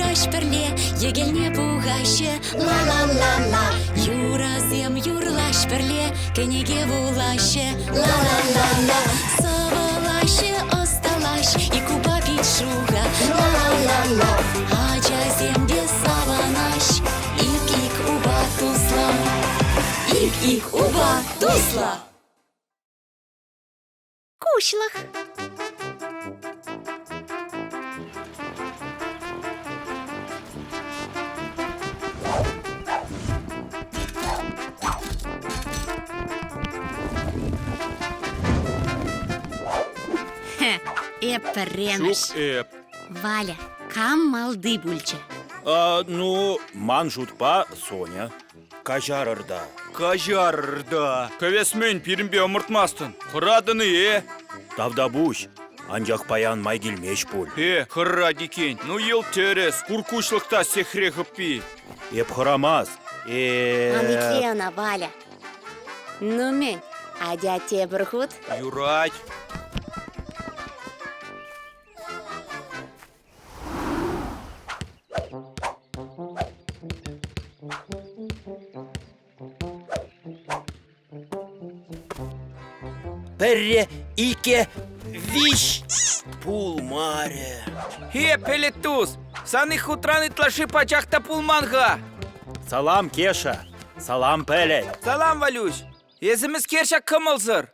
юрлаҫ пӗрле, йӗкелне пухаҫҫӗ. Ла-ла-ла-ла. Юрӑсем юрлаҫ пӗрле, кӗнеке вулаҫҫӗ. Ла-ла-ла-ла. Сӑвӑлаҫҫӗ, ӑсталаҫ, ик упа пит шухӑ. Ла-ла-ла-ла. Ачасем те савӑнаҫ, ик-ик упа туслӑ. Ик-ик упа туслӑ. Куҫлӑх. Эп пӗрремӗш. Ҫук эп. Валя, кам малти пулчӗ? А, ну, ман шутпа, Соня. Каҫарӑр та. Каҫарӑр та. Кӗвесмен пирӗнпе ӑмӑртмастӑн. Хӑратӑн-и, э? Тавтапуҫ, анчах паян май килмест пуль. Э, хӑрать иккен. Ну, йӑлт тӗрӗс. Куркуҫлӑх та сехре хӑппи. Эп хӑрамас. Э... Ан итле ӑна, Валя. Ну мӗн, атя тепӗр хут. Юрать. Пӗрре, иккӗ, виҫ пулмарӗ. Э, пӗлӗт тус, сан их хутран ытлашши пачах та пулман-ха. Салам, Кеша. Салам, пӗлӗт. Салам, Валюҫ. Эсӗ мӗскер ҫак кӑмӑлсӑр?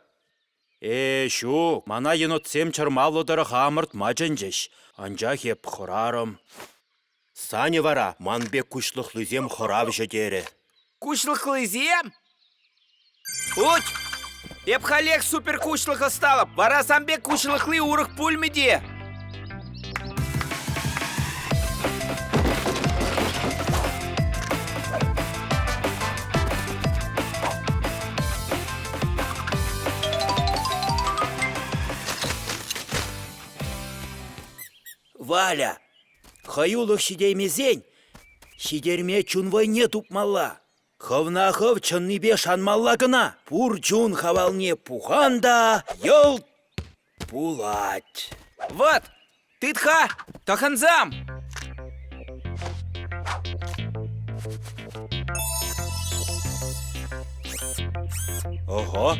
Э, ҫук, мана енотсем чӑрмавлӑ тӑрӑха ӑмӑртма чӗнчӗҫ, анчах эп хӑрарӑм. Саня вара ман пек куҫлӑхлисем хӑравҫӑ терӗ. Куҫлӑхлисем? Уть! Эп халех суперкуҫлӑх ӑсталӑп, вара сан пек куҫлӑхли урӑх пулмӗ те. Валя, хӑюлӑх ҫитеймесен, ҫитерме чун вӑйне тупмалла. Хӑвна хӑв чӑннипе шанмалла кӑна. Пур чун хавалне пухан та йӑлт пулать. Вот, тыт-ха, тӑхӑнсам! Ого!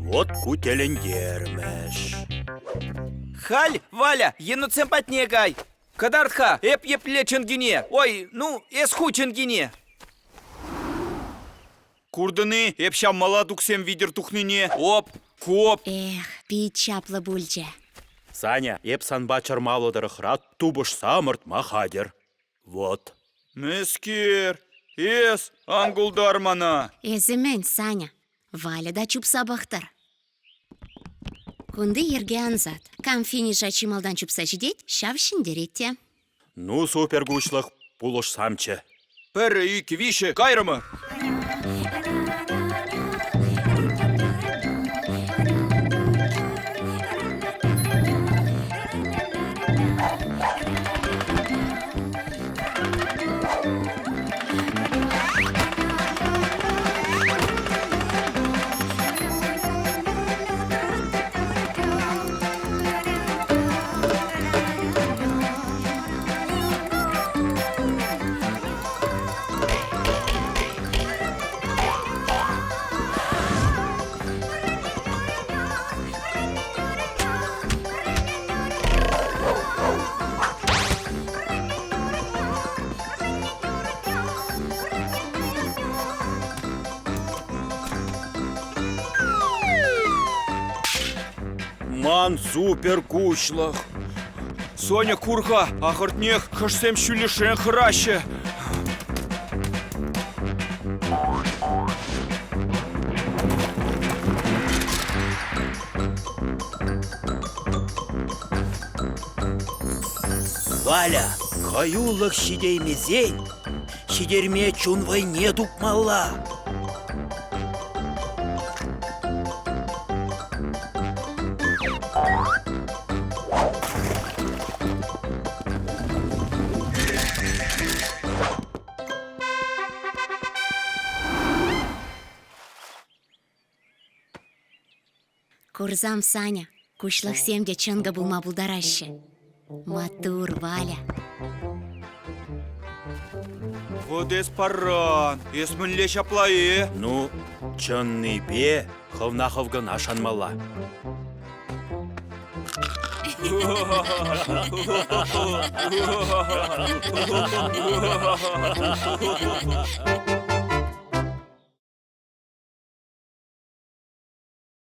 Вот ку тӗлӗнтермӗш. Халь, Валя, енотсем патне кай. Кӑтарт-ха, эп епле чӑнкине. Ой, ну, эс ху чӑнкине. Куртӑн-и, эп ҫав мӑлатуксем витӗр тухнине? Оп, коп. Эх, пит чаплӑ пулчӗ. Саня, эп санпа чӑрмавлӑ тӑрӑхра тупӑшса ӑмӑртма хатӗр. Вот. Мӗскер? Эс, ан култар мана. Эсӗ мӗн, Саня? Валя та чупса пӑхтӑр. Кунти йӗрке ансат. Кам финиша чи малтан чупса ҫитет, ҫав ҫӗнтерет те. Ну, суперкуҫлӑх, пулӑшсамччӗ. Пӗр, ик, виҫӗ, кайрӑмӑр! Ман супер куҫлӑх. Соня, кур-ха, ахӑртнех хӑшсем ҫӳллӗшрен хӑраҫҫӗ. Валя, хӑюлӑх ҫитеймесен ҫитерме чун вӑйне тупмалла. Курсам, Саня. Куҫлӑхсем те чӑнкӑ пулма пултараҫҫӗ. Маттур, Валя. Вот эс паран, эс мӗнле ҫапла-и? Ну, чӑннипе хӑвна хӑв кӑна шанмалла.